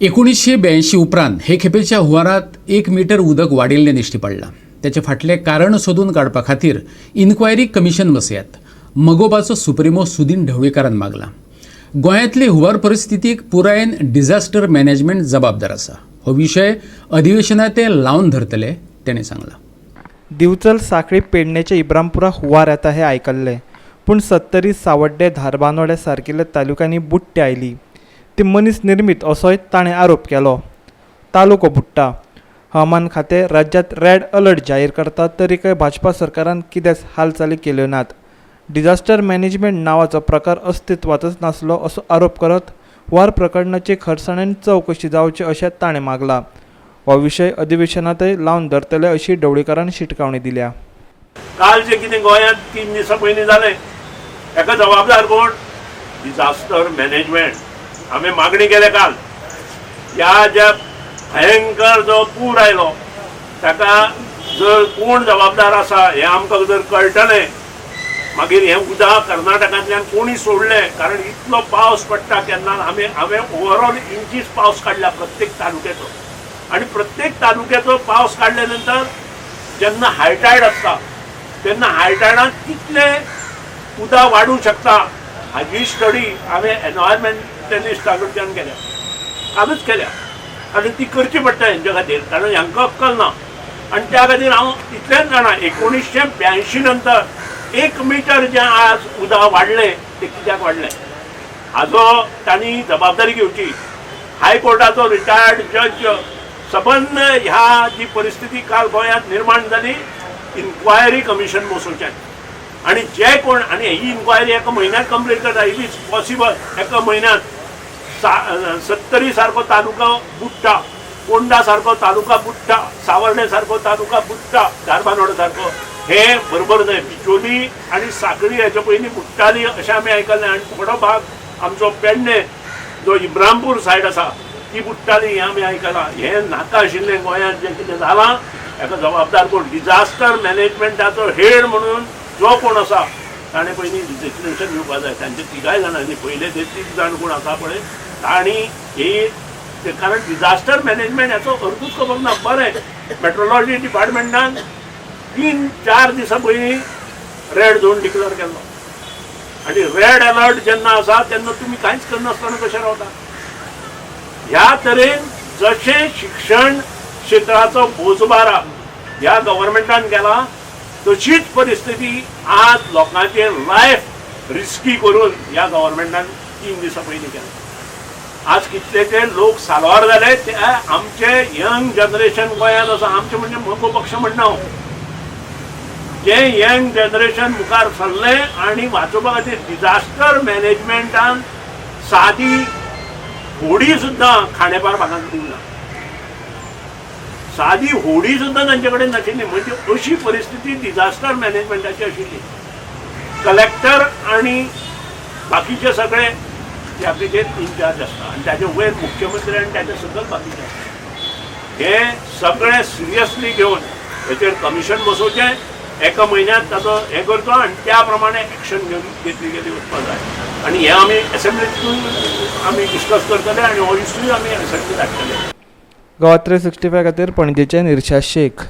1982 उपरांत हे खेपेच्या हुंवारात 1 मिटर उदक वाडिल्लें दिश्टी पडलां. त्याचे फाटलें कारण सोदून काडपा खातीर इन्क्वायरी कमिशन बसयात, मगोपाचो सुप्रिमो सुदीन ढवळीकारान मागलां. गोंयांतली हुंवार परिस्थितीक पुरायेन डिझास्टर मॅनेजमेंट जबाबदार आसा. हो विशय अधिवेशनात ते लावन धरतले, तेणें सांगलां. दिवचल, साखळी, पेडणेच्या इब्रामपुरा हुंवार येता हें आयकल्लें, पूण सत्तरी, सावड्डे, धारबांदोडे सारकिल्ल्या तालुक्यांनी बुडटी आयली ती मनीस निर्मीत असोय ताणें आरोप केलो. तालुको बुडटा, हवामान खातें राज्यांत रेड अलर्ट जाहीर करता, तरीकय भाजपा सरकारान कितेंच हालचाली केल्यो नात. डिझास्टर मॅनेजमेंट नांवाचो प्रकार अस्तित्वांतच नासलो असो आरोप करत हुंवार प्रकरणाची खरसाणेन चवकशी जावची अशें ताणें मागलां. हो विशय अधिवेशनांतय लावन धरतले अशी ढवळीकारान शिटकावणी दिल्या. काल जे कितें गोंयांत 3 दिसां पयलीं जालें, हेका जबाबदार कोण? Disaster management. आमी मागणी केल्या काल, ह्या ज्या भयंकर जो पूर आयलो ताका जर कोण जबाबदार आसा हें आमकां जर कळटलें, मागीर हें उदक कर्नाटकांतल्यान कोणी सोडलें? कारण इतलो पावस पडटा केन्ना आमी हांवें ओवरऑल इंचीस पावस काडला प्रत्येक तालुक्याचो आनी प्रत्येक तालुक्याचो पावस काडल्या नंतर जेन्ना हायटायड आसता तेन्ना हायटायडान कितले उदक वाडूंक शकता हाजी स्टडी हांवें एनवायरमेंटलिस्टा कडच्यान केल्या, कालूच केल्या. आनी ती करची पडटा हेंच्या खातीर, कारण हांकां अक्कल ना. आनी त्या खातीर हांव इतलेंच जाणा, 1982 नंतर 1 मिटर जें आज उदक वाडलें तें कित्याक वाडलें हाजो तांणी जबाबदारी घेवची. हायकोर्टाचो रिटायर्ड जज सबंद ह्या जी परिस्थिती काल गोंयांत निर्माण जाली, इन्क्वायरी कमिशन बसोवचें आनी जे कोण आनी ही इन्क्वायरी एका म्हयन्यात कंप्लीट करता, if is possible. एका म्हयन्यात सत्तरी सारको तालुका बुडटा, पोंडा सारको तालुका बुडटा, सावर्डे सारको तालुका बुडटा, धारबांदोडा सारको, हे बरोबर न्हय. बिचोली आनी साखळी हेच्या पयलीं बुडटाली अशें आमी आयकलें आनी थोडो भाग आमचो पेडणे जो इब्रामपूर सायड आसा ती बुडटाली हें आमी आयकलां. हें नाका आशिल्लें. गोंयांत जें कितें जालां हेका जबाबदार कोण? डिझास्टर मॅनेजमेंटाचो हेड म्हणून जो कोण आसा ताणें पयलीं रिजिग्नेशन दिवपा जाय. तांचे तिगाय जाणांनी, पयले ते तीग जाण कोण आसा पळय तांणी ही ते, कारण डिझास्टर मॅनेजमेंट हाचो अर्थूच खबर ना. बरें, मेट्रोलॉजी डिपार्टमेंटान 3-4 दिसां पयलीं रेड झोन डिक्लेअर केल्लो आनी रेड अलर्ट जेन्ना आसा तेन्ना तुमी कांयच करनासतना कशें रावता? ह्या तरेन जशें शिक्षण क्षेत्राचो बोजबारा ह्या गव्हर्मेंटान केला, तशीच परिस्थिती आज लोकांचे लायफ रिस्की करून ह्या गव्हर्मेंटान 3 दिसां पयलीं केला. आज कितलेशे लोक साल्वार जाले ते आमचे यंग जनरेशन गोंयांत आसा. आमचे म्हणजे मगो पक्ष म्हणना हांव, जे यंग जनरेशन मुखार सरलें आनी वाचोवपा खातीर डिझास्टर मॅनेजमेंटान सादी होडी सुद्दां खांडेपार भागांत दिवंक ना. सादी होडी सुद्दां तांचे कडेन नाशिल्ली. म्हणजे अशी परिस्थिती डिझास्टर मॅनेजमेंटाची आशिल्ली. कलेक्टर आनी बाकीचे सगळे ह्या इन्चार्ज आसता आनी ताजे वयर मुख्यमंत्री आनी ताचे सकयल बाकीचे आसता. हे सगळे सिरियसली घेवन हेचेर कमिशन बसोवचें, एका म्हयन्यात ताचो हें करचो आनी त्या प्रमाणे एक्शन घेवन घेतली गेली वचपाक जाय. आनी हें आमी एसेंब्लीतून आमी डिस्कस करतले आनी हो इश्यूय आमी एसेंब्लीत हाडटले. गोवा 365 खातीर पणजेचे निर्शा शेख.